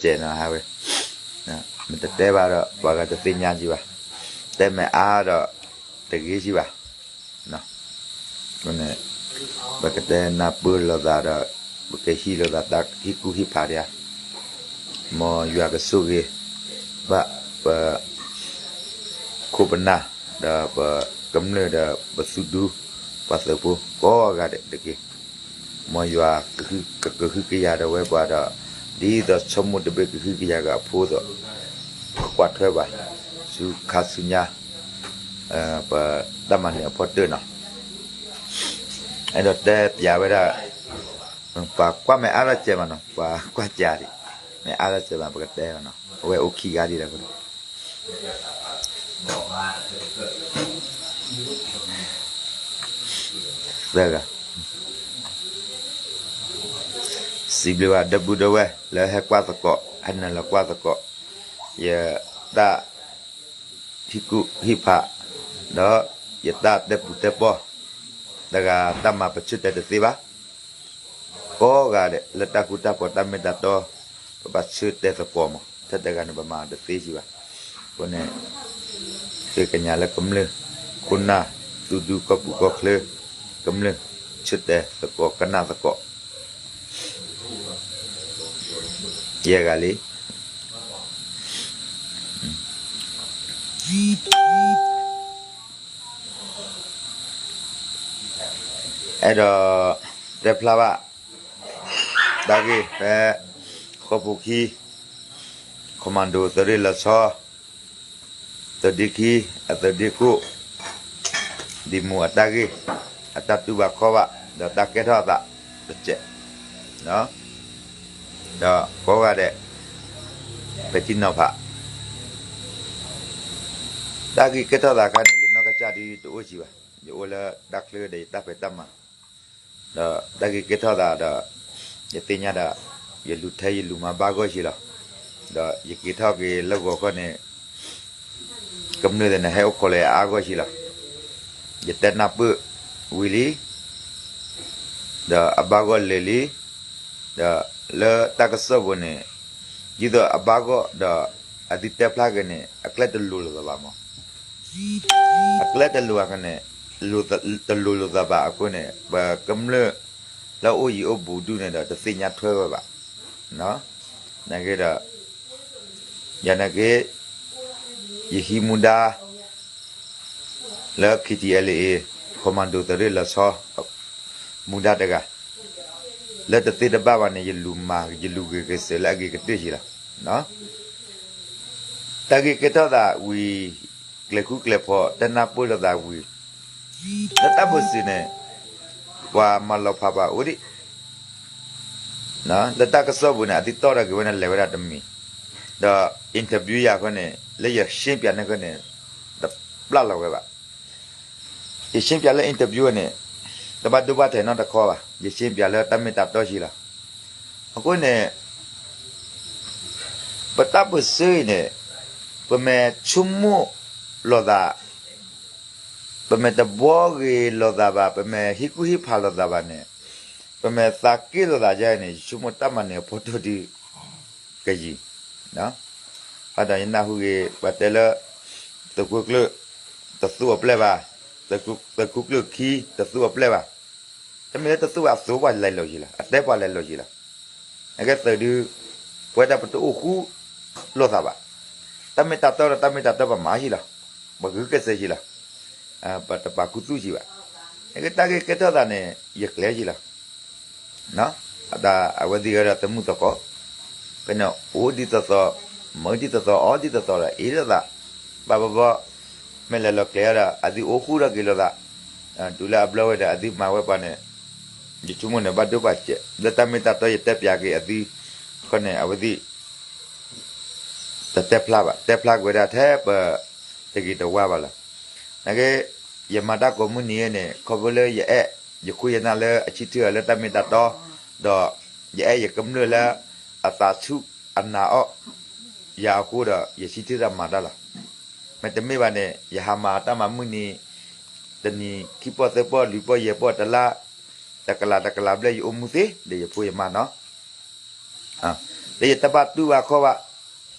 ကဲနီၤ ဟးဝဲ, မ့ၢ်တတဲဘၣ်ဒီး ပှၤဂၤတသ့ၣ်ညါကံဘၣ်, တဲမ့ၢ်အါဒီး တဂ့ၤကံဘၣ်, ပကတဲနၢ်ပၢၢ်လိာ်သးဒီး ပကဟံးလိာ်သးတၢ်ဟ့ၣ်ကူၣ်ဟ့ၣ်ဖးဒံးဧါ, မ်ယွၤကဆိၣ်ဂ့ၤဘၣ်ပ ခိၣ်ပနၢ် ဒီးပကမျၢၢ်ဒီးပသုးဒူ ပှၤသုးဖိကိးဂၤဒဲးတက့ၢ်. မ်ယွၤကကဟုကယာ်ဒီးဝဲပှၤဒီး ဒ်သိးဆိကမိၣ်တဘ့ၣ်ကဟုကယာ်ကအဖိအသိး, ကကွၢ်ထွဲဘၣ် ဆူခါဆူညါ ပတၢ်မၤနၢၤအဖီတၢၢ်နီၤ. အဲၣ်ဒိးတဲပျးဝဲဒၣ် ပှၤကွၢ်မ့ၢ်အါထီၣ်စဲးမးနီၤ, ပှၤကွၢ်စၢ်ဒံး, မ့ၢ်အါထီၣ်စဲးမး ပကတဲဘၣ်နီၤ, အဝဲအိၣ်ခံဂၤဒံးလီၤ. သၢဂၤ, စံးဘျုးဘၣ်ဒီပုၢ်ဒီဝဲၢ် လၢဟဲကွၢ်သကိး ဟဲနုာ်လီၤကွၢ်သကိး ယတၢ် ဟ့ၣ်ကူၣ်ဟ့ၣ်ဖး ဒီးယတၢ်တဲပူၤတဲပီၢ် တဂၤတၢ်မၤပဆၢတဲာ်တသ့ဘၣ်. ကိးဂၤဒဲးလၢတၢ်ဃူတၢ်ဖိးတၢ်မ့ၢ်တၢ်တီ ပဘၣ်ဆၢတဲာ်သကိးမး, ထဲတဂၤန့ၣ် ပမၤတသ့စံးဘၣ်. အဃိန့ၣ် ဃ့ကညးလၢကမျၢၢ် ခိၣ်နၢ် သူၣ်ဒူကီၢ်ပူၤကီၢ်ချၢ ကမျၢၢ် ဆၢတဲာ်သကိးကနၣ်သကိး ယဲၢ်ဂၤလံ. အဲၣ်ဒိးတဲဖျါဘၣ် တၢ်ဂ့ၢ်ဖဲ ဃီပူၤခံ commando သုးရ့ၣ်လီၤဆီ သုးဒ့ခံ အသုးဒ့ခိၣ် ဒံမူအတၢ်ဂ့ၢ် အတၢ်တူၢ်ဘၣ်ခီၣ်ဘၣ် ဒီးတၢ်ကဲထီၣ်အသးတစဲး ဒီးကိးဂၤဒဲး ဖဲထံနီၤဖး တၢ်ဂ့ၢ်ကဲထီၣ်သးခါန့ၣ် ယနီၢ်ကစၢ်ဒ်တအိၣ်စံးဘၣ်, ယအိၣ်လၢတၢ်ချၢဒီးယတၢ်ဖံးတၢ်မၤ, ဒီးတၢ်ဂ့ၢ်ကဲထီၣ်သးဒီး ယသ့ၣ်ညါဒီး ယလူၤထဲယလူၤမၤဘၣ်ဂီၢ်ဆံးလီၤ. ဒီးယက့ၤထီၣ်က့ၤလၢဂီၤခီန့ၣ် ကမျၢၢ်သ့ၣ်န့ၣ် ဟဲအိၣ်ခိးလၢအါဂီၢ်ဆံးလီၤ. ယတဲနၢ်ပၢၢ်ဝံၤလံ ဒီးအဘၣ်ဂီၢ်လၢာ်လံ, ဒီးလၢတၢ်ကစီၣ်ပူၤန့ၣ် ဒ်သိးအဘၣ်ဂီၢ်ဒီး အသုတဲဖျါက့ၤန့ၣ် အကျဲတလိၤလိာ်သးဘၣ်မး, အကျဲတလိၤအဃိန့ၣ် တလိၤလိာ်သးဘၣ်အဃိန့ၣ် ပကမျၢၢ်လၢအိၣ်ယံၤအိၣ်ဘူးဒူၣ်န့ၣ်ဒီး တသ့ၣ်ညါထွဲဝဲဘၣ်. နာ်က့ဒီး ယနာ်က့ ယဟံးမူဒါ လၢ KTLA commando သုးရ့ၣ်လီၤဆီ မူဒါတဂၤ လၢတသ့တဘၣ်ဘၣ်န့ၣ် ယလူၤမၤ ယလူၤဂ့ၤဂ့ၤစၢၤလၢအဂ့ၤကတၢၢ်ဆံးလီၤ. တၢ်ဂ့ၢ်ကဲထီၣ်သးဝံၤ ကျဲၤဃူကျဲၤဖိး တဲနၢ်ပၢၢ်လိာ်သးဝံၤ လၢတၢ်ပၢၢ်စံးန့ၣ် ပှၤမၤလီၤဖးပှၤအိၣ်ဒံး လၢတၢ်ကစီၣ်ပူၤန့ၣ် အသုတီၢ်ထီၣ်က့ၤဝဲန့ၣ် လဲၤဝဲဒၣ်တမံၤ, ဒီး interview ယၤအဃိန့ၣ် လၢယရှင်းပြန့ၣ်အဃိန့ၣ် တပျၢ်လီၤဝဲဘၣ်. ယရှင်းပြလၢ interview န့ၣ် တဘၣ်ဒိဘၣ်ထံးနီတခီဘၣ်, ယရှင်းပြလၢတၢ်မ့ၢ်တၢ်တီဆံးလီၤ. အဃိန့ၣ် ပတၢ်ပၢၢ်ဆၢအံၤန့ၣ် ပမ့ၢ်ဆိကမိၣ်လိာ်သး ပမ့ၢ်တဘှီဂ့ၤလိာ်သးဘၣ်, ပမ့ၢ်ဟံးကူၣ်ဟံးဖးလိာ်သးဘၣ်န့ၣ်, ပမ့ၢ်သးက့ၣ်လိာ်သးယဲန့ၣ် ယဆိကမိၣ်တၢ်မၤနၢၤအဖီတၢၢ်ဒုးကယံၤ, ဘၣ်ဒီးယနၢ်ဟူဂ့ၤ ပှၤတဲလၢ သုးခိၣ်ကျၢၢ် တသူအပျဲၢ်ဘၣ်, သုးခိၣ်ကျၢၢ်ခံ တသူအပျဲၢ်ဘၣ်, တမ့ၢ်လၢတသူဘၣ် အသူပှၤလဲၤလိာ်ယံၤလီၤ, အတဲပှၤလဲၤလိာ်ယံၤလီၤ. အကဲသုးဒုး ပဝဲဒၣ်ပတအိၣ်ဃူလိာ်သးဘၣ်, တၢ်မ့ၢ်တၢ်တီဒီးတၢ်မ့ၢ်တၢ်တီပမၤယံၤလီၤ, ပဂုာ်ကျဲးစၢးယံၤလီၤ, ပတပာ်ခူသူၣ်ယံၤဘၣ်. အကဲတၢ်ဂ့ၢ်ကဲထီၣ်သးန့ၣ် ယကျဲၤယံၤလီၤ. အဝဲသ့ၣ်ဝဲဒၣ်သမုၣ်သကိး, ဖဲန့ၣ်အိၣ်ဒ်သိးသိး, မၤဒ်သိးသိး, အီၣ်ဒ်သိးသိးဒီး အ့ၣ်လိာ်သး, ဘၣ်ဘၣ်ဘၣ်, မ့ၢ်လဲၤလီၤကျဲၤဒီး အသုအိၣ်ဃူထီၣ်က့ၤလိာ်သး, တုၤလၢအဘျီဝဲဒီး အသုမၤဝဲပှၤန့ၣ်, ယဆိကမိၣ်န့ၣ် ဘၣ်ဒိဘၣ်စဲး လၢတၢ်မ့ၢ်တၢ်တီယတဲပျးက့ၤအသု, ခီန့ၣ် အဝဲသ့ၣ် တတဲဖျါဘၣ်, တဲဖျါကွံာ်ဝဲဒၣ်ထဲပ တဂ့ၤတဝါဘၣ်လီၤ. နာ်က့ ယမၤတၢ်ကိးမုၢ်နံၤန့ၣ် ခီဖျိလၢယအဲၣ် ယခိၣ်ယနၢ်လၢအဆံထံၣ်အီၤလၢတၢ်မ့ၢ်တၢ်တီ, ဒီးယအဲၣ်ယကမျၢၢ်လၢအသးဆူၣ်အနာ်အီၣ်ယၤအဃိဒီး ယဆံထံၣ်တၢ်မၤတၢ်လီၤ. မ့တမ့ၢ်ဘၣ်န့ၣ် ယဟးမၤတၢ်မၤမုၢ်နံၤ တနံၤခံပီၢ်သၢပီၢ်လွံၢ်ပီၢ်ယဲၢ်ပီၢ်တလါ, တကလးတကလးဘျဲၣ်ယအိၣ်မူသ့ ဒီးယဖိယမါနီၤ. လၢယတဘၣ်တူၢ်ဘၣ်ခီၣ်ဘၣ်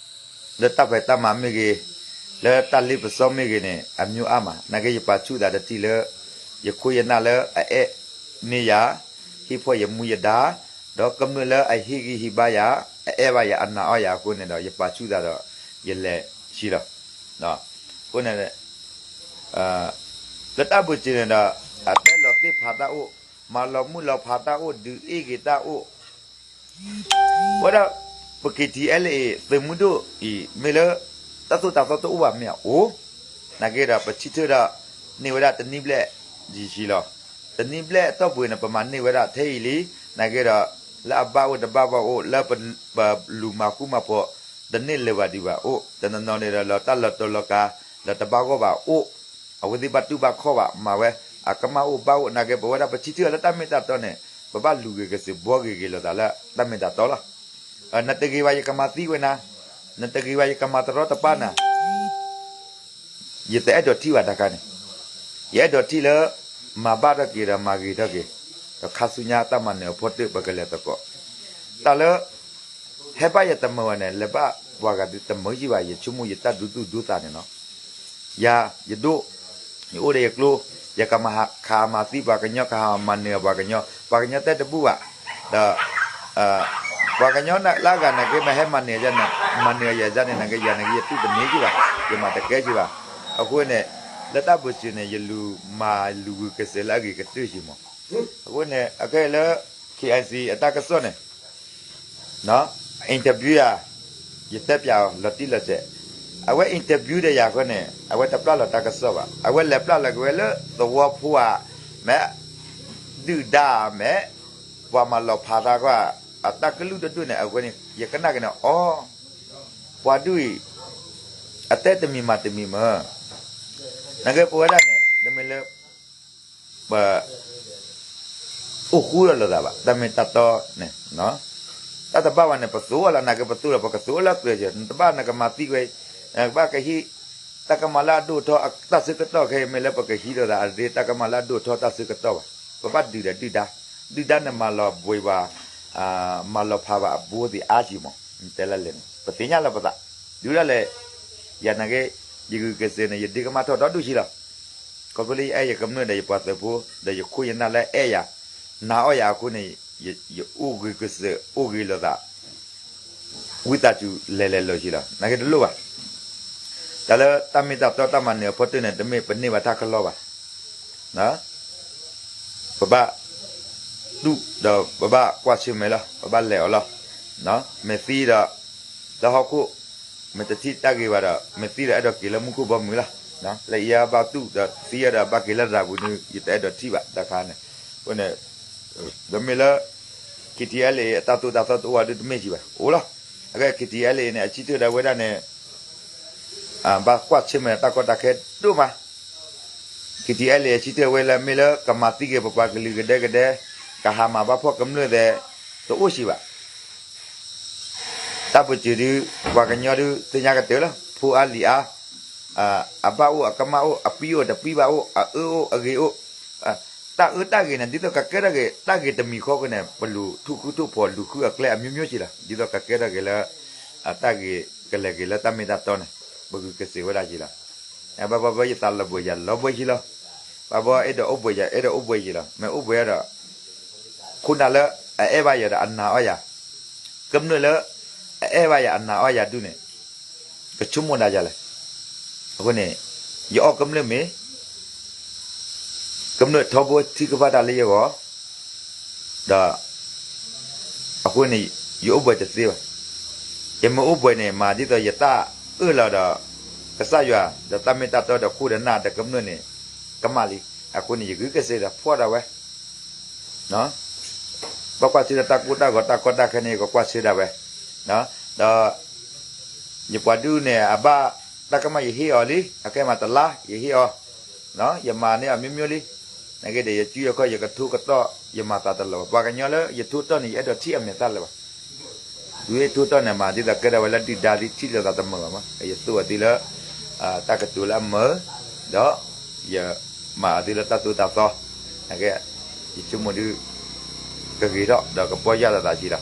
လၢတၢ်ဖံးတၢ်မၤမ့ၢ်ဂ့ၤ, လၢတၢ်လ့ပစီမ့ၢ်ဂ့ၤန့ၣ် အမျိုးအါမး, နာ်က့ယပာ်ဆူၣ်သးတထံၣ်လၢ ယခိၣ်ယနၢ်လၢအအဲၣ်န့ၢ်ယၤ, ဟ့ၣ်ဖီၣ်ယမူယဒါ, ဒီးကမျၢၢ်လၢအဟ့ၣ်ဂံၢ်ဟ့ၣ်ဘါယၤ, အအဲၣ်ဘၣ်ယၤ အနာ်အီၣ်ယၤအဃိန့ၣ်ဒီး ယပာ်ဆူၣ်သးဒီး ယလဲၤဆံလီၤ. အဃိန့ၣ် လၢတၢ်ဘုးစၢၤန့ၣ်ဒီး အတဲလီၤသ့ၣ်ဖးတၢ်အိၣ်, မၤလီၤမုၢ်လီၤဖးတၢ်အိၣ်, ဒုးအ့ၣ်က့ၤတၢ်အိၣ်, ဝဲဒၣ် ပ K T L A သုးမုၢ်ဒိၣ်အံၤ မ့ၢ်လၢ တၢ်သိၣ်တၢ်သီတအိၣ်ဘၣ်မ့ၢ်အအိၣ်, နာ်က့ဒီး ပဆံၣ်ထၢၣ်ဒီး န့ၢ်ဝဲဒၣ်တနံၣ်ဘျဲၣ်ယံာ်ဆံလီၤ. တနံၣ်ဘျဲၣ်အတီၢ်ပူၤန့ၣ် ပမၤန့ၢ်ဝဲဒၣ်ထဲအံၤလံ, နာ်က့ဒီး လၢအဘၣ်အိၣ်တဘၣ်ဘၣ်အိၣ် လၢပလူၤမၤဃူမၤဖိး တန့ၢ်လၢၤဘၣ်ဒံးဘၣ်အိၣ်, တနီၤနီၤန့ၣ်ဒီး လီၤတၢ်လီၤတီၤလီၤကၤ လီၤတဘၣ်ဂီၢ်ဘၣ်အိၣ်, အဝဲသ့ၣ်ဘၣ်တူၢ်ဘၣ်ခီၣ်ဘၣ်မၤဝဲ, အကမၣ်အိၣ်ဘၣ်အိၣ် နာ်က့ပဝဲဒၣ်ပဆံၣ်ထၢၣ်လၢတၢ်မ့ၢ်တၢ်တီန့ၣ် ပဘၣ်လူၤဂ့ၤကစၢၢ်ဘှီဂ့ၤဂ့ၤလိာ်သးလၢတၢ်မ့ၢ်တၢ်တီလီၤ. နတဂ့ၤဘၣ်ယကမၤသံဝဲနၤ, နတဂ့ၤဘၣ်ယကမၤတရီတပါနၤ ယတအဲၣ်ဒိးထံၣ်ဘၣ်တခါန့ၣ်, ယအဲၣ်ဒိးထံၣ်လၢ မၤဘၣ်ထီၣ်က့ၤဒီးမၤဂ့ၤထီၣ်က့ၤ, ဒီးခါဆူညါတၢ်မၤနၢၤအဖီတၢၣ်ပကလဲၤသကိး, တၢ်လၢ ဟဲဘၣ်ယတမုာ်ဘၣ်န့ၣ် လဲၤဘၣ်ပှၤဂၤဒုးတမုာ်ယံၤဘၣ် ယဆိကမိၣ်ယတၢ်ဒူသူၣ်ဒူသးန့ၣ်နီၤ, ယၤ ယဒိၣ်, ယအိၣ်ဒီးယကျိ, ယကမၤခးမၤသံပှၤကညီ ကဟးမၤနၢၤပှၤကညီ, ပှၤကညီတဲတဘူၣ်ဘၣ်, ဒီး ပှၤကညီလၢအဂၤနာ်က့ မ့ၢ်ဟဲမၤနၢၤယၤန့ၣ် မၤနၢၤယၤန့ၣ် နာ်က့ယၤနာ်က့ ယတူၢ်တန့ၢ်က့ၤဘၣ်, ယမၤတကဲက့ၤဘၣ်. အဃိန့ၣ် လၢတၢ်ဘုးစၢၤန့ၣ် ယလူၤမၤလူၤဂုာ်ကစၢၤလၢအဂ့ၤကတၢၢ်က့ၤမး. အဃိန့ၣ် အခဲအံၤလၢ K I C အတၢ်ကစီၣ်န့ၣ် interview ယၤ, ယတဲပၠးအီၤလီၤတံၢ်လီၤဆဲး, အဝဲ interview ဒီးယၤအဃိန့ၣ် အဝဲတပျၢ်လီၤတၢ်ကစီၣ်ဘၣ်, အဝဲလဲၤပျၢ်လီၤက့ၤဝဲလၢသဝီဖိဧါ, မ့ၢ် ဒုၣ်ဒါဧါ, မ့ၢ် ပှၤမၤလီၤဖးတၢ်ခီဧါ, အတၢ်ကလုၢ်တဒူၣ်န့ၣ် အဃိန့ၣ် ယကနၣ်က့ၤန့ၣ် အိ ပှၤဒုၣ်အံၤ အတဲတမံၤမၤတမံၤမ့ၢ်, နာ်က့ပဝဲဒၣ်န့ၣ် တမ့ၢ်လၢ ပ အိၣ်ဃူဒီးလိာ်သးဘၣ်, တၢ်မ့ၢ်တၢ်တီန့ၣ်, တၢ်တဘၣ်ဘၣ်န့ၣ် ပသိၣ်လီၤ, နာ်က့ပသိၣ်လီၤ ပကသိၣ်လၢကျဲၤ, နတဘၣ်နကမၤသံဝဲ, နကဘၣ်ကဟံး တၢ်ကမၣ်လၢအဒိၣ်ထီၣ်တၢ်ဆၢကတီၢ်ခဲအံၤ မ့ၢ်လၢပကဟံးလိာ်သး အရ့တၢ်ကမၣ်လၢအဒိၣ်ထီၣ်တၢ်ဆၢကတီၢ်ဘၣ်, ပဘၣ်ဒုးဒီးဒုၣ်ဒါ, ဒုၣ်ဒါန့ၣ်မၤလီၤဘှံးဘၣ် မၤလီၤဖးဘၣ်အဘူးအသံးအါက့ၤမး, တဲလၢလဲၣ်န့ၣ် ပသ့ၣ်ညါလၢပသး, ဒုၣ်ဒါလဲၣ်, ယၤနာ်က့ ယဂုာ်ကစၢၤန့ၣ် ယဒ့ကမၣ်ထီၣ်ဒီဒူၣ်ဆံလီၤ. ခီဖျိလၢယအဲၣ်ယကမျၢၢ်ဒီးယပှၤသုးဖိ ဒီးယခိၣ်ယနၢ်လၢအဲၣ်ယၤ, နာ်အီၣ်ယၤအဃိန့ၣ် ယအိၣ်ဂ့ၤကစၢၤ အိၣ်ဂ့ၤလိာ်သး ဝံသးစူၤလဲၤလဲၤလိာ်ဆံလီၤ. နာ်က့တလိၣ်ဘၣ်. တၢ်လၢတၢ်မ့ၢ်တၢ်တီတၢ်မၤနၢၤအဖီတၢၣ်န့ၣ် တမ့ၢ်ပန့ၢ်ဘၣ်တၢ်ကလီဘၣ်. ပဘၣ်တူၢ်ဒီးပဘၣ်ကွၢ်ဆၢၣ်မဲာ်လီၤ, ပဘၣ်လဲၤအီၤလီၤ. မ့ၢ်သံဒီး လၢဟီၣ်ခိၣ် မ့ၢ်တထံၣ်တၢ်ဂ့ၤဘၣ်ဒီး မ့ၢ်သံဒီးအဲၣ်ဒိးက့ၤလၢမူခိၣ်ဘီမုၢ်လီၤ. လၢအံၤဘၣ်တူၢ်ဒီးသံဒီးဘၣ်က့ၤလၢရၤပူၤန့ၣ် ယတအဲၣ်ဒိးထံၣ်ဘၣ်တခါန့ၣ်. အဃိန့ၣ် ဒီးမ့ၢ်လၢ K T L A အတၢ်သိၣ်တၢ်သီတအိၣ်ဘၣ်ဒုးတမ့ၢ်ကံဘၣ် အိၣ်လီၤ. အကဲ K T L A န့ၣ် အဆံၣ်ထၢၣ်ဒီးဝဲဒၣ်န့ၣ် ဘၣ်ကွၢ်ဆၢၣ်မဲာ်တၢ်ကီတၢ်ခဲဒိၣ်မး. K T L A အဆံၣ်ထၢၣ်ဝဲလၢမ့ၢ်လၢကမၤသံက့ၤပပှၤကလုာ်ကဒဲကဒဲ, ကဟးမၤဘၣ်ဖှီၣ်ကမျၢၢ်သဲး တအိၣ်စံးဘၣ်. တၢ်ပၢၢ်စၢၤဒုး ပှၤကညီဒုး သ့ၣ်ညါကတၢၢ်လီၤ. ဖိအါလံၤအါ, အဘၣ်အိၣ်အကမၣ်အိၣ် အပံၢ်အိၣ်တပံၢ်ဘၣ်အိၣ် အအၢအိၣ်အဂ့ၤအိၣ်. တၢ်အၢတၢ်ဂ့ၤန့ၣ် ဒ်သိးကကဲထီၣ်က့ၤ တၢ်ဂ့ၤတမံၤဃီဃီန့ၣ် ပလူၤထူၣ်ဃုထူၣ်ဖိး လူၤဃုအကျဲအမျိုးမျိုးစံးလီၤ. ဒ်သိးကကဲထီၣ်က့ၤလၢ တၢ်ဂ့ၤကလဲၤက့ၤလၢတၢ်မ့ၢ်တၢ်တီန့ၣ် ပဂုာ်ကစၢ်ဝဲဒၣ်စံးလီၤ. ဘၣ်ဘီဘီယသးလီၤဘှံးယၤလီၤဘှံးစံးလီၤ. ဘၣ်ဘီအဲၣ်ဒိးအိၣ်ဘှံးယၤအဲၣ်ဒိးအိၣ်ဘှံးစံးလီၤ. မ့ၢ်အိၣ်ဘှံးဒီး ခိၣ်နၢ်လၢအအဲၣ်ဘၣ်ယၤဒီးအနာ်အီၣ်ယၤ, ကမျၢၢ်လၢအအဲၣ်ဘၣ်ယၤအနာ်အီၣ်ယၤဒုးန့ၣ် ကဆိကမိၣ်ဒၣ်ယၤလဲၣ်. အဃိန့ၣ် ယအီၣ်ကမျၢၢ်မ့ၤ ကမျၢၢ်ထီဘိထံကဘၣ်တၢ်လၢယဂီၢ်, ဒီး အဃိန့ၣ် ယအိၣ်ဘှံးတသ့ဘၣ်. ယမ့ၢ်အိၣ်ဘှံးန့ၣ် မၤဒ်သိးယတၢ်အၢၣ်လီၤဒီး ကစၢ်ယွၤ ဒီးတၢ်မ့ၢ်တၢ်တီဒီးခိၣ်ဒီးနၢ်ဒီးကမျၢၢ်န့ၣ် ကမၣ်လံ. အဃိန့ၣ် ယဂုာ်ကစၢ်ဒီးဖှီၣ်ဒၣ်ဝဲ ဘၣ်ကွၢ်ဆၢၣ်ဒီးတၢ်ကိၢ်တၢ်ဂီၤတၢ်ကီတၢ်ခဲန့ၣ် ယကကွၢ်ဆၢၣ်ဒၣ်ဝဲ, ဒီး ယပှၤဒုးန့ၣ် အဘၣ်တၢ်ကမၣ်ယဟ့ၣ်အီၤလံ, အကဲမၤတလါ ယဟ့ၣ်အီၤ, ယမၤန့ၢ်အီၤမျိုးမျိုးလံ. နာ်က့ဒီး ယစုယခီၣ် ယကထိကတီၢ် ယမၤသးတလီၤဘၣ်. ပှၤကညီလၢယထိကတီၢ်န့ၣ် ယအဲၣ်ဒိးထံၣ်အမဲာ်သၣ်လၢၤဘၣ်. ဒ်ယထိကတီၢ်န့ၣ် မၤဒ်သိးကဲထီၣ်ဝဲလၢဒုၣ်ဒါဒ်ထံၣ်လိာ်သးတမုာ်ဘၣ်မး, ယသိၣ်အီၤသုလၢ တၢ်ကတိၤလၢအမုာ်, ဒီး ယမၤအီၤသုလၢတၢ်သိၣ်တၢ်သီ, နာ်က့ ယဆိကမိၣ်ဒုး ကဂ့ၤထီၣ်ဒီးကပီၢ်ယၢ်လိာ်သးစံးလီၤ.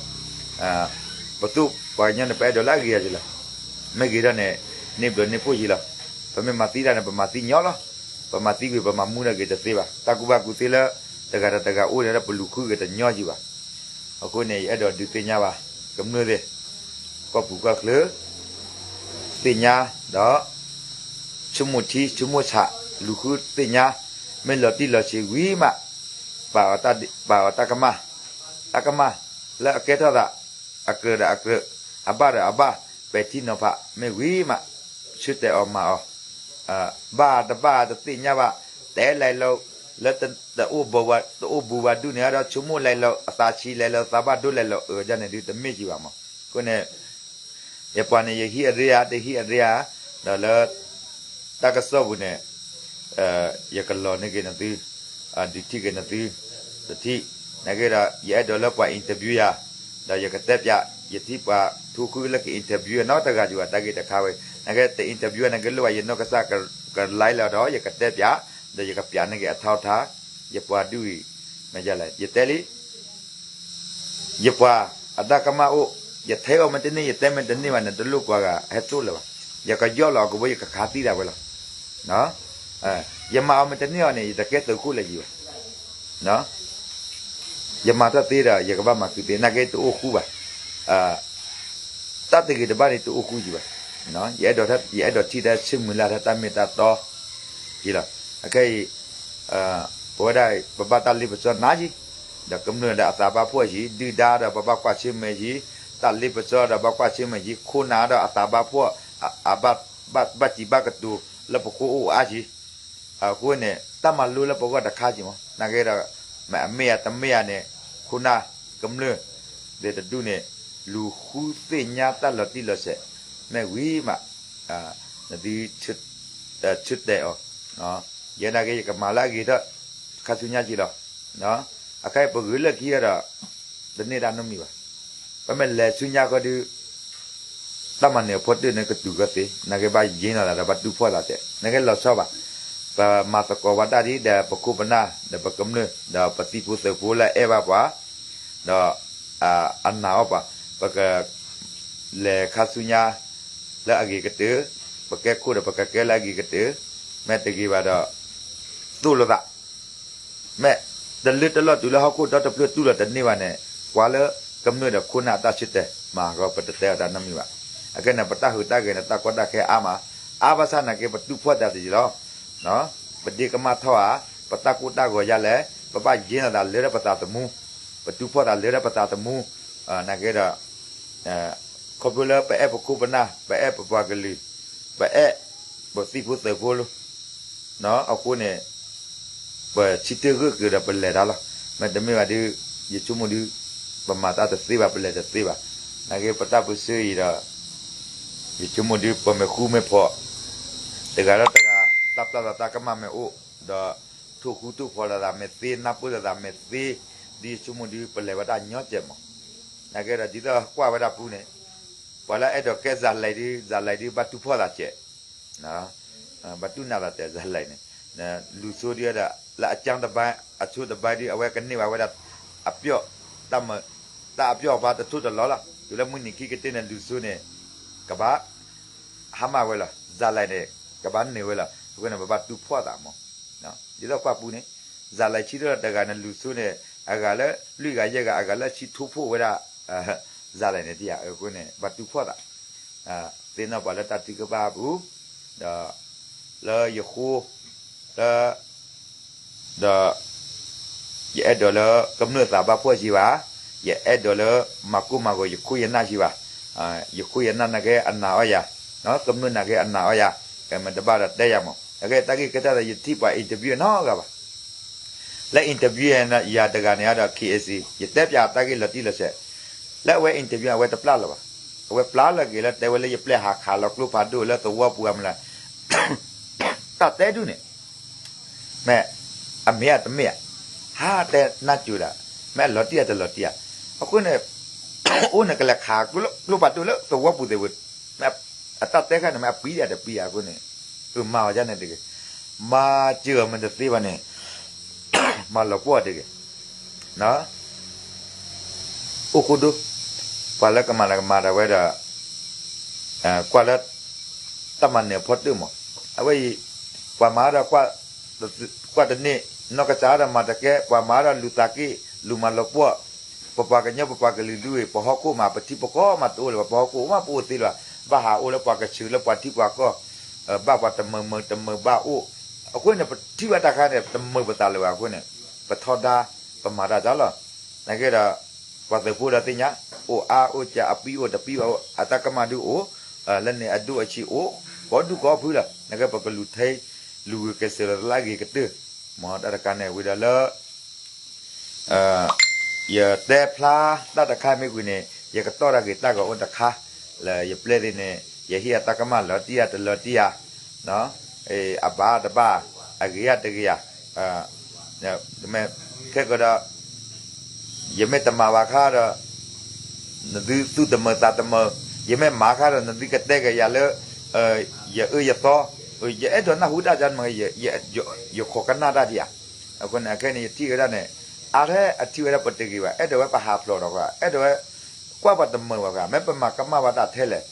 ပသူၣ် ပှၤကညီန့ၣ် ပအဲၣ်ဒိးလၢအဂ့ၤအဂီၢ်လီၤ. မ့ၢ်ဂ့ၤထီၣ်န့ၣ် န့ၢ်ဘျီန့ၢ်ဖှိၣ်ယံၤလီၤ. ပမ့ၢ်မၤသံတၢ်န့ၣ် ပမၤသံညီလီၤ. ပမၤသံဝံၤ ပမၤမူဒီးဂ့ၤတသ့ဘၣ်. တၢ်ကူၣ်ဘၣ်ကူၣ်သ့လၢ တဂၤဒီးတဂၤအိၣ်န့ၣ်ဒီး ပလူၤဃုဂ့ၤတညီယံၤဘၣ်. အဃိန့ၣ် ယအဲၣ်ဒိးဒုးသ့ၣ်ညါဘၣ် ကမျၢၢ်သ့ၣ် ကီၢ်ပူၤကီၢ်ချၢ သ့ၣ်ညါဒီး ဆိကမိၣ်ထံဆိကမိၣ်ဆး လူၤဃုသ့ၣ်ညါ မ့ၢ်လီၤတံၢ်လီၤဆဲးဝံၤမး ပာ်အီၤတၢ်ကမၣ် တၢ်ကမၣ်လၢအကဲထီၣ်သး အကြၢးဒီးအကြၢး အဘၣ်ဒီးအဘၣ် ပဲာ်ထံနီၤဖး မ့ၢ်ဝံၤမး ဆၢတဲာ်အီၤမၤအီၤ ဘၣ်တဘၣ်တသ့ၣ်ညါဘၣ် တဲလဲၤလီၤ လၢတအိၣ်ဘၣ် တအိၣ်ဘူးဘၣ်ဒူၣ်န့ၣ်ဒီး ဆိကမိၣ်လဲၤလီၤ အသးဆံးလဲၤလီၤ သးဘၣ်ဒိလဲၤလီၤ အၢ ဒ်န့ၣ်ဒုးတမ့ၢ်ကံဘၣ်မး. အဃိန့ၣ် ယပှၤန့ၣ် ယဟံးအရ့ဧါ တဟံးအရ့ဧါ ဒီးလၢ တၢ်ကစီၣ်ပူၤန့ၣ် ယကလီၤန့ၢ်က့ၤနသု ဒုးထံၣ်က့ၤနသု တထံၣ် နာ်က့ဒီး ယအဲၣ်ဒိးလၢပှၤ interview ယၤ ဒီးယကတဲပၠး ယထံၣ်ပှၤထိဃုလၢက interview နီတဂၤယၤ တၢ်ဂ့ၢ်တခါဝဲ နာ်က့ တ interview နာ်က့ လိၣ်ဘၣ်ယနီၢ်ကစၢ်က like လီၤဒီး ယကတဲပၠး ဒီးယကပၠးန့ၢ်က့ၤအထီအထါ ယပှၤဒူၣ်အံၤ မ့ၢ်ယလဲၣ် ယတဲလံ ယပှၤအတၢ်ကမၣ်အိၣ် ယထဲအီၤမ့ၢ်တန့ၢ် ယတဲမ့ၢ်တန့ၢ်ဘၣ်န့ၣ် တလိၣ်ကွၢ်ဂၤဟဲသိၣ်လၢၤဘၣ်. ယကယီၣ်လီၤအကဘိ ယကခးသံဒၣ်ဝဲလီၤ. ယမၤအီၤမ့ၢ်တန့ၢ်အီၤန့ၣ် ယတကဲသုးခိၣ်လၢၤယံၤဘၣ်. ယမၤထီၣ်သ့ဒီး ယကဘၣ်မၤဃုာ်သ့ နာ်က့တအိၣ်ဃူဘၣ်. တၢ်တဂ့ၤတဘၣ်န့ၣ်တအိၣ်ဃူယံၤဘၣ်. ယအဲၣ်ဒိးထီၣ် ယအဲၣ်ဒိးထံၣ်တၢ်ဆ့ၣ်မုၢ်လၢ်ထီၣ်တၢ်မ့ၢ်တၢ်တီယံၤလီၤ. အခဲအံၤ ပဝဲဒၣ် ပဘၣ်တၢ်လ့ပစီနါယံၤ, ဒီးကမျၢၢ်ဒီးအသးဘၣ်ဖှီၣ်ယံၤ, ဒုၣ်ဒါဒီးပဘၣ်ကွၢ်ဆၢၣ်မဲာ်ယံၤ, တၢ်လ့ပစီဒီးဘၣ်ကွၢ်ဆၢၣ်မဲာ်ယံၤ, ခိၣ်နၢ်ဒီးအသးဘၣ်ဖှီၣ်, အဘၣ်စံးဘၣ်ကတိၤလၢပဃိအိၣ်အါယံၤ, အဃိန့ၣ် တၢ်မၤလိလၢပဂီၢ်တခါယံၤမး, နာ်က့ဒီး မ့ၢ်အမ့ၢ်ဧါတမ့ၢ်ဧါန့ၣ် ခိၣ်နၢ်ကမျၢၢ် သ့ၣ်တဒူၣ်န့ၣ် လူၤဃုသ့ၣ်ညါတၢ်လီၤတံၢ်လီၤဆဲး မ့ၢ်ဝံၤမး နသု ဆၢတဲာ်အီၤ, ယဲနာ်က့ ယကမၤလၢအဂ့ၤထီၣ် ခါဆူညါက့လီၤ. အခါအံၤပဂုာ်လၢခံဒီး တန့ၢ်တၢ်နီတမံၤဘၣ်. ပမ့ၢ်လဲၤဆူညါဃီဒုး တၢ်မၤနၢၤအဖီတၢၢ်န့ၣ်ကတုၤဃီသ့, နာ်က့ဘၣ်ယ့နီၢ်သးဒီးဘၣ်တူၢ်ဖှီၣ်သးတဲ, နာ်က့လီၤဆီဘၣ်. ပမၤသကိးဝဲဒၣ်ဒ်ဒီးပခိၣ်ပနၢ် ဒီးပကမျၢၢ် ဒီးပသံၣ်ဖိသုးဖိလၢအအဲၣ်ဘၣ်ပှၤ ဒီး အနာ်အီၤပှၤ, ပက လဲၤခါဆူညါ လၢအဂ့ၤကတၢၢ်, ပကဲခိၣ်ဒီးပကကဲလၢအဂ့ၤကတၢၢ်, မ့ၢ်တဂ့ၤဘၣ်ဒီး သိၣ်လိာ်သး, မ့ၢ်တလၢတလီၢ်တုၤလၢဟီၣ်ခိၣ်ဒီတဖျၢၣ်တူၢ်လိာ်တန့ၢ်ဘၣ်န့ၣ်, ကွၢ်လၢကမျၢၢ်ဒီးခိၣ်နၢ်အတၢ်ဆၢတဲာ်မၤဃီ ပတတဲအီၤတၢ်နီတမံၤဘၣ်. အခဲန့ၣ် ပတၢ်ဟူးတၢ်ဂဲၤန့ၣ် တၢ်ကီတၢ်ခဲအါမး, အါဘၣ်ဆၣ်နာ်က့ပတူၢ်ဖှီၣ်သးတယံၤလီၤ. ပဒ့ကမၣ်ထီၣ်ဧါ, ပတၢ်ကိၢ်တၢ်ဂီၤယါလဲၣ်, ပဘၣ်ယ့နီၢ်သးလၢထီၣ်ပသးသမူ, ပတူၢ်ဖှီၣ်သးလၢထီၣ်ပသးသမူ, နာ်က့ဒီး ခီဖျိလၢပအဲၣ်ပခိၣ်ပနၢ်, ပအဲၣ်ပပှၤကလုာ်, ပအဲၣ်ပသံၣ်ဖိသုးဖိလီၤ. အဃိန့ၣ် ပဆံတၢၢ်ဂၢၢ်က့ၤဒီးပလဲၤတၢ်လီၤ. မ့တမ့ၢ်ဘၣ်ဒုး ယဆိကမိၣ်ဒုး ပမၤတၢ်တသ့ဘၣ် ပလဲၤတသ့ဘၣ်. နာ်က့ပတၢ်ပၢဆှၢအံၤဒီး ယဆိကမိၣ်ဒုး ပမ့ၢ်ဃူမ့ၢ်ဖိး တဂၤဒီးတဂၤ တၢ်ပျၢ်သးတၢ်ကမၣ်မ့ၢ်အိၣ် ဒီးထိၣ်ဃူထိၣ်ဖိးလိာ်သးမ့ၢ်သ့ နၢ်ပၢၢ်လိာ်သးမ့ၢ်သ့ ဒ်ယဆိကမိၣ်ဒုး ပလဲၤဝဲဒၣ်ညီကဲးမး. နာ်က့ဒီးဒ်သိးကွၢ်ဝဲဒၣ်ပူၤန့ၣ် ပှၤလၢအဲၣ်ဒိးကဲစၤလဲၤဒုး စၤလဲၤဒုး ဘၣ်တူၢ်ဖှီၣ်သးကဲး ဘၣ်တူၢ်နးသးတဲစၤလဲၤန့ၣ် လူၤစိဒုးဒီး လၢအကၠၢတဘါ အဆိတဘါဒုး အဝဲကန့ၢ်ဘၣ်ဝဲဒၣ် အပျီၢ် တၢ်မ တၢ်အပျီၢ်အဘါတထိၣ်တလီၤလီၤ. တုၤလၢမုၢ်နံၤခံကတၢၢ်န့ၣ် လူၤစိန့ၣ် ကဘၣ် ဟါမၢ်ဝဲလီၤ. စၤလဲၤန့ၣ် ကဘၣ်န့ၢ်ဝဲလီၤ. အဃိန့ၣ် ပဘၣ်တူၢ်ဖှီၣ်သးမး ဒ်သိးကွၢ်ပူၤန့ၣ် စၤလဲၤဆံထီၣ်တဂၤန့ၣ် လူၤစိန့ၣ် အဂၤလၢလွံၢ်ဂၤယဲၢ်ဂၤ အဂၤလၢဆံထိၣ်ဖှိၣ်ဝဲဒၣ် စၤလဲၤန့ၣ်တယၤ အဃိန့ၣ် ဘၣ်တူၢ်ဖှီၣ်သး သ့ၣ်နီၣ်ပှၤလၢတၢ်ထုကဖၣ်အပူၤ ဒီး လၢယဃိ လၢ ဒီး ယအဲၣ်ဒိးလၢကမျၢၢ်သးဘၣ်ဖှီၣ်ယံၤဘၣ်, ယအဲၣ်ဒိးလၢမၤကိၢ်မၤဂီၤယခိၣ်ယနၢ်ယံၤဘၣ်, ယခိၣ်ယနၢ်နာ်က့အနာ်အီၤယၤ, ကမျၢၢ်နာ်က့အနာ်အီၤယၤ, မ့ၢ်တဘၣ်ဒီးတဲယၤမး, နာ်က့တၢ်ဂ့ၢ်ကဲထီၣ်ဒီး ယထံၣ်ပှၤ interview နီတဂၤဘၣ် လၢ interview ယၤတဂၤန့ၣ်ဒီး KAC ယတဲပၠးတၢ်ဂ့ၢ်လီၤတံၢ်လီၤဆဲး, လၢအဝဲ interview အဝဲတပျၢ်လၢၤဘၣ်, အဝဲပျၢ်လၢၤက့ၤလၢတဲဝဲလၢယပျဲၢ်ဟးခးလီၤကျိဖးဒိၣ်လၢသဝီပူၤအမနုၤလဲၣ်, တၢ်တဲဒုးန့ၣ် မ့ၢ်အမ့ၢ်ဧါတမ့ၢ်ဧါ, ဟးတဲနၢ်စၢၤဒၣ်, မ့ၢ်အလီၤတံၢ်ဧါတလီၤတံၢ်ဧါ, အဃိန့ၣ် အိၣ်န့ၣ်ကလဲၤခးကျိဖးဒိၣ်လၢသဝီပူၤသ့ၣ်ဝဲ, မ့ၢ်အတၢ်တဲခါန့ၣ် မ့ၢ်အပှံၤဒၣ်တပှံၤဧါအဃိန့ၣ်, အမၤအီၤဒ်န့ၣ်တဂ့ၤ, မၤစၢၤအီၤမ့ၢ်တသ့ဘၣ်န့ၣ်, မၤလီၤပှီၢ်တဂ့ၤ အိၣ်ခိၣ်ဒိၣ်, ပှၤလၢကမၤလၢကမၤဒၣ်ဝဲဒီး ကွၢ်လၢ တၢ်မၤနၢၤအဖီတၢၣ်မး, အဝဲအံၤ ပှၤမၤဒီး ကွၢ်တန့ၢ်, နီၢ်ကစၢ်ဒီးမၤတကဲ, ပှၤမၤဒီးလူၤသးက့ၢ်, လူၤမၤလီၤပှီၢ်, ပပှၤကညီပပှၤကလုာ်ဒုးအံၤ ပဟီၣ်ခိၣ်မး ပထံပကီၢ်မးတအိၣ်လၢၤဘၣ်, ပဟီၣ်ခိၣ်အိၣ်မးပအိၣ်သ့လၢၤဘၣ်, ဘၣ်ဟးအိၣ်လၢပှၤကဆၢလၢပှၤထံပှၤကီၢ်, ဘၣ်ပှၤတမုာ်မုာ်တမုာ်ဘၣ်အိၣ်, အဃိန့ၣ် ပထံၣ်ဝဲတၢ်ခါန့ၣ် တမုာ်ပသးလၢၤဘၣ်အဃိန့ၣ်, ပထီဒါ ပမၤတၢ်တၢ်လီၤ, နာ်က့ဒီး ပှၤသုးဖိဒီးသ့ၣ်ညါ, အိၣ်အါအိၣ်ကၢ အပံအိၣ်တပံဘၣ်အိၣ် အတၢ်ကမၣ်ဒုးအိၣ်, လၢန့ၣ်အဒိၣ်အဆံးအိၣ်, ကိးဒူၣ်ကိးဖုလီၤ, နာ်က့ပကလူၤထဲ လူၤဂုာ်ကဲစၢၤလီၤသလၢအဂ့ၤကတၢၢ်, မ်တၢ်တခါန့ၣ်ဝံၤဒီးလၢ ယတဲဖျါတၢ်တခါမ့ၢ်ကွံာ်န့ၣ် ယကတီၢ်တၢ်ဂ့ၤတၢ်ဂီၤအိၣ်တခါ, လၢယပျဲၢ်သ့ၣ်န့ၣ် ယဟ့ၣ်အတၢ်ကမၣ်လၢတံၢ်အတလၢတံၢ်ဧါ, အဘၣ်တဘၣ်, အဂ့ၤအတဂ့ၤဧါ, ခဲကဒီး ယမ့ၢ်တမၤဘၣ်ခါဒီး နသုသူၣ်တမုာ်သးတမုာ်, ယမ့ၢ်မၤခါဒီး နသုကတဲက့ၤယၤလၢ ယအၢယသီ, ယအဲၣ်ဒိးနၢ်ဟူတၢ်ကမၣ်, ယခိးကနၣ်တၢ်ဒံးဧါ, အဃိန့ၣ် အခဲန့ၣ် ယထံၣ်ဝဲဒၣ်န့ၣ် အါထဲအထံၣ်ဝဲဒၣ်ပတဂ့ၤဘၣ်, အဲၣ်ဒိးဝဲပဟးဖျိးဒီး အဲၣ်ဒိးဝဲ ကွၢ်ပှၤတမုာ်ဘၣ်ဃါ, မ့ၢ်ပမၤကမၣ်ဘၣ်တၢ်ထဲလဲၣ်,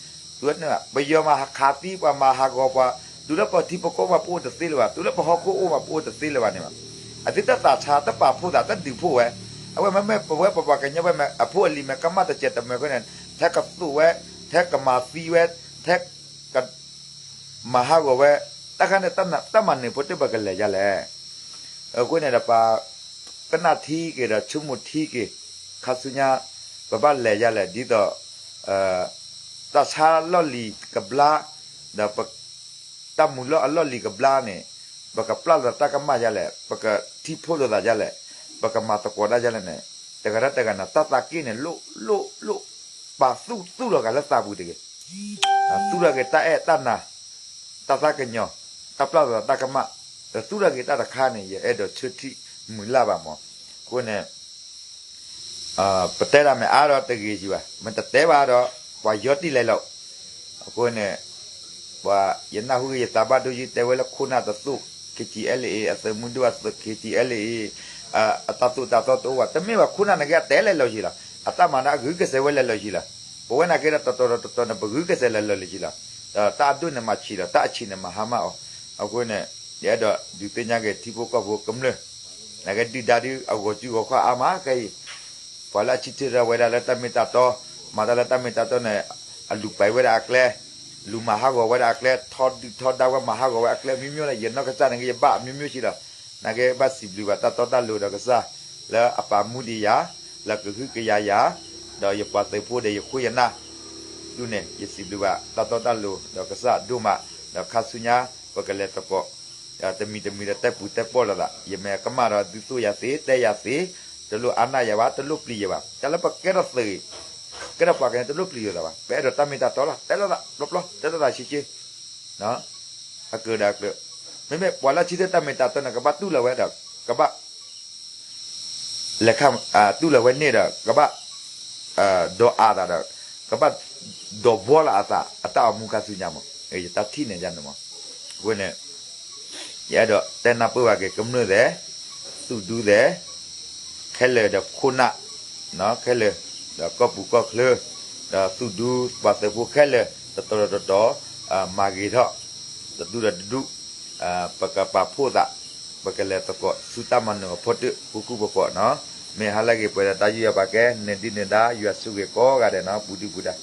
ပယီၤမၤဟးခးသံ ပှၤမၤဟးဂီၤပှၤ, တုၤလၢပထံပကီၢ်မးပအိၣ်တသ့လၢၤဘၣ်, တုၤလၢပဟီၣ်ခိၣ်အိၣ်မးပအိၣ်တသ့လၢၤဘၣ်န့ၣ်ဘၣ်, အသုတၢ်သးဆါ တပာ်ဖှိၣ်သး တဒုးဖှိၣ်ဝဲ, အဝဲမ့မ့ၢ်ပဝဲပပှၤကညီဝဲမ့ၢ် အဖိအလံၤမ့ၢ်ကမၣ်တစဲးတမုာ်အဃိန့ၣ် ထဲကသိးဝဲ, ထဲကမၤသံဝဲ, ထဲက မၤဟးဂီၤဝဲ, တၢ်ခါန့ၣ် တၢ်မၤနၢၤဖိတၢၣ်ပကလဲၤဒ်လဲၣ်, အဃိန့ၣ်ဒီး ပကနၣ်ထံက့ၤဒီးဆိကမိၣ်ထံက့ၤ, ခါဆူညါ ပဘၣ်လဲၤဒ်လဲၣ် ဒ်သိး တၢ်ဆါလီၢ်လံၤကဘျါ, ဒီး တၢ်မူၤလီၢ်အလီၢ်လံၤကဘျါန့ၣ် ပကပျၢ်လိာ်သးတၢ်ကမၣ်ဒ်လဲၣ်, ပကထံၣ်ဖှိၣ်လိာ်သးဒ်လဲၣ်, ပကမၤသကိးတၢ်ဒ်လဲၣ်န့ၣ်, တဂၤတဂၤန့ၣ် တၢ်သးက့ၣ်န့ၣ် လိၣ်လိၣ်လိၣ်, ပာ်သူၣ်သူၣ်လီၤဂာ်လၢသးပူၤတဂ့ၤ, သူၣ်ထီၣ်က့ၤတၢ်အဲၣ်တၢ်နၤ, တၢ်သးကညီၤ, တၢ်ပျၢ်လိာ်သးတၢ်ကမၣ်, ဒီးသူၣ်ထီၣ်က့ၤတၢ်တခါန့ၣ် ယအဲၣ်ဒိးဆၢထံၣ်မုာ်လၢ်ဘၣ်မး, အဃိန့ၣ် ပတဲဒၣ်မ့ၢ်အါဒီးတဂ့ၤကံဘၣ်, မ့ၢ်တတဲဘၣ်ဒီး ပှၤယီတံၢ်လဲၤလီၤ, အဃိန့ၣ် ပှၤယနၢ်ဟူက့ၤယသးဘၣ်ဒိယံၤ တဲဝဲလၢခိၣ်နၢ်တသိၣ် KTLA အသုးမုၢ်ဒိၣ်အသုး KTLA အတၢ်သိၣ်တၢ်သီတအိၣ်ဘၣ်, တမ့ၢ်ဘၣ်ခိၣ်နၢ်န့ၣ်က့ အတဲလဲၤလီၤယံၤလီၤ, အတၢ်မၤန့ၣ်အဂုာ်ကစဲးဝဲလဲၤလီၤယံၤလီၤ, ပဝဲန့ၣ်က့ဒီးတတီၤဒီးတတီၤန့ၣ် ပဂုာ်ကစဲးလဲၤလီၤလံယံၤလီၤ, ဒီးတၢ်အဒိၣ်န့ၣ်မၤဆံးလီၤ, တၢ်အဆံးန့ၣ်မၤဟါမၢ်အီၤ, အဃိန့ၣ် ယအဲၣ်ဒိးဒုးသ့ၣ်ညါက့ၤထံဖိကီၢ်ဖိကမျၢၢ် နာ်က့ဒုၣ်ဒါဒုး အဂီၤစုဂီၤခီၣ်အါမးခဲအံၤ, ပှၤလၢအဆံထၢၣ်ထီၣ်ဝဲဒၣ်လၢတၢ်မ့ၢ်တၢ်တီ, မၤတၢ်လၢတၢ်မ့ၢ်တၢ်တီန့ၣ် အလူၤပာ်ဝဲဒၣ်အကျဲ, လူၤမၤဟးဂီၤဝဲဒၣ်အကျဲ, ထီဒုၣ်ထီဒါဝဲမၤဟးဂီၤဝဲအကျဲ မျိုးမျိုးန့ၣ် ယနီၢ်ကစၢ်န့ၣ်က့ ယဘၣ် မျိုးမျိုး ဆံးလီၤ, နာ်က့ဘၣ်စံးဘျုးဘၣ်တၢ်တီတၢ်လိၤဒီးကစၢ် လၢအပာ်မူဒံးယၤ, လၢကဟုကယာ်ယၤ, ဒီးယပှၤသုးဖိဒီးယခိၣ်ယနၢ် ဒုးန့ၣ် ယစံးဘျုးဘၣ်တၢ်တီတၢ်လိၤဒီးကစၢ်ဒိၣ်မး, ဒီးခါဆူညါ ပကလဲၤသကိး တမံၤတမံၤဒီးတဲပူၤတဲပီၣ်လိာ်သး, ယမ့ၢ်ကမၣ်ဒီးသုသူၣ်ယၤသ့ တဲယၤသ့, တလိၣ်အါနၢ်ယၤဘၣ်, တလိၣ်ပျံၤယၤဘၣ်, တၢ်လၢပကဲထီၣ်သုး, ကဲထီၣ်ပှၤကညီတလိၣ်ပျံၤလိာ်သးဘၣ်, ပအဲၣ်ဒိးတၢ်မ့ၢ်တၢ်တီလီၤ, တဲလိာ်သး ပျီပျီ တဲလိာ်သးဆ့ဆ့, အကၢၢ်ဒီးအကၢၢ်, မ့မ့ၢ်ပှၤလၢဆံထၢၣ်တၢ်မ့ၢ်တၢ်တီန့ၣ် ကဘၣ်တူၢ်လိာ်ဝဲဒီး ကဘၣ် လဲၤခါ တူၢ်လိာ်ဝဲန့ၣ်ဒီး ကဘၣ် ဒီးအါသးဒီး ကဘၣ် ဒီးဘှီလီၤအသး အတၢ်အိၣ်မူခါဆူညါမး, ယတၢ်ထံၣ်န့ၣ်ယၤန့ၣ်မး, အဃိန့ၣ် ယအဲၣ်ဒိးတဲနၢ်ပၢၢ်ဘၣ်က့ၤကမျၢၢ်သဲး, သူၣ်ဒူသဲး, ခဲလၢာ်ဒီးခိၣ်နၢ် ခဲလၢာ် ဒီးကီၢ်ပူၤကီၢ်ချၢ, ဒီးသူၣ်ဒူပှၤသုးဖိခဲလၢာ် တတီၤဒီးတတီၤ မၤဂ့ၤထီၣ် တဒူၣ်ဒီးတဒူၣ်, ပကပာ်ဖှိၣ်သး, ပကလဲၤသကိးဆူတၢ်မၤနၢၤအဖီတၢၣ် ဃူဃူဖိးဖိးနီၤ, မ့ၢ်ဟါလၢအဂ့ၤ ပှဲၤဒီးတၢ်ယူးယီၣ်ပာ်ကဲ နဒုၣ်နဒါ ယွၤဆိၣ်ဂ့ၤကိးဂၤဒဲးနီၤ ပူၤဒုၣ်ပူၤဒါ